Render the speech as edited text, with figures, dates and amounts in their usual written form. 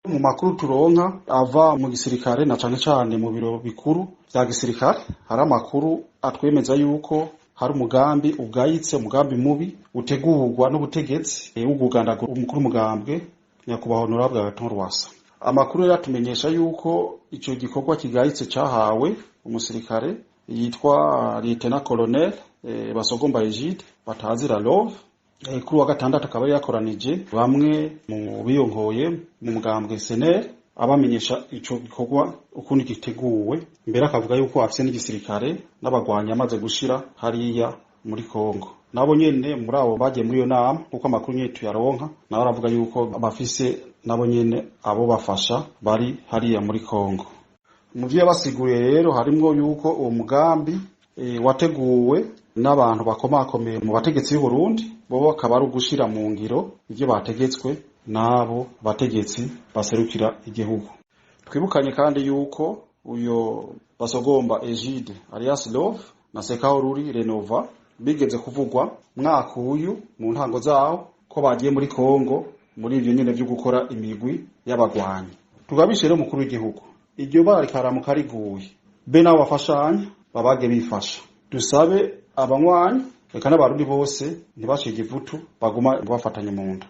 Mu makuru turonka ava mu gisirikare na cane cane mu biro bikuru vya gisirikare, hari amakuru atwemeza yuko hari umugambi ugayitse, umugambi mubi utegurwa n'ubutegetsi wo kugandagura umukuru w'umugambwe nyakubahwa Honorable Agathon Rwasa. Amakuru rero atumenyesha yuko ico gikorwa kigayitse cahawe umusirikare yitwa Lieutenant Colonel Basogomba Egide batazira Love. Kuri wa gatandatu akaba yakoranije bamwe mu biyongoye mu mugambwe SNL, abamenyesha ico gikorwa ukundi giteguwe, mbere akavuga yuko afise n'igisirikare n'abagwanyi amaze gushira hariya muri Kongo. Nabo nyene muri abo bagiye muri iyo nama, kuko amakuru nyene tuyaronka, nawe aravuga yuko bafise nabo nyene abo bafasha bari hariya muri Kongo. Mu vyo yabasiguriye rero harimwo yuko uwo mugambi wateguwe n'abantu bakomakomeye mu bategetsi b'u Burundi, bo bakaba ari ugushira mu ngiro ivyo bategetswe n'abo bategetsi baserukira igihugu. Twibukanye kandi yuko uyo Basogomba Egide alias Love na Sekahoruri Renova bigeze kuvugwa mwaka uyu mu ntango zawo ko bagiye muri Kongo muri ivyo nyene vyo gukora imigwi y'abagwanyi. Tugabishe rero umukuru w'igihugu, iryo bara rikaramuka riguye, be nabo bafashanya babage bifasha. Dusabe abanywanyi reka n'abarundi bose ntibacike ivutu, baguma bafatanye mu nda.